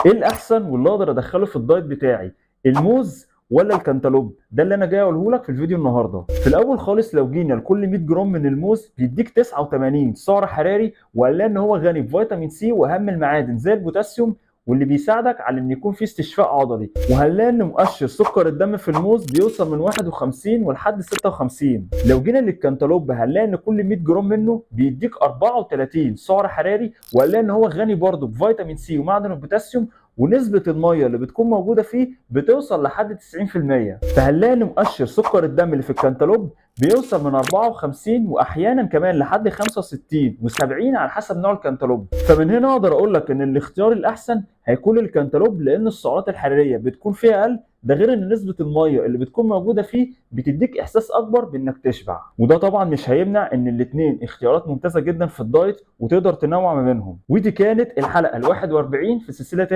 ايه الاحسن واللي اقدر ادخله في ال diet بتاعي، الموز ولا الكانتالوب؟ ده اللي انا جاي اقوله لك في الفيديو النهارده. في الاول خالص لو جينا لكل 100 جرام من الموز بيديك 89 سعر حراري، وقال ان هو غني بفيتامين سي واهم المعادن زي البوتاسيوم، واللي بيساعدك على ان يكون في استشفاء عضلي. وهنلاقي ان مؤشر سكر الدم في الموز بيوصل من 51 ولحد 56. لو جينا للكانتالوب هنلاقي ان كل 100 جرام منه بيديك 34 سعر حراري، وهنلاقي ان هو غني برضه بفيتامين سي ومعدن البوتاسيوم، ونسبة المية اللي بتكون موجودة فيه بتوصل لحد 90%. فهنلاقي ان مؤشر سكر الدم اللي في الكانتالوب بيوصل من 54 واحيانا كمان لحد 65 و70 على حسب نوع الكانتالوب. فمن هنا اقدر اقول لك ان الاختيار الاحسن هيكون الكانتالوب، لان السعرات الحرارية بتكون فيها اقل، ده غير ان نسبة المية اللي بتكون موجودة فيه بتديك احساس اكبر بانك تشبع. وده طبعا مش هيمنع ان الاتنين اختيارات ممتازة جدا في ال diet وتقدر تنوع ما بينهم. ودي كانت الحلقة ال 41 في سلسلة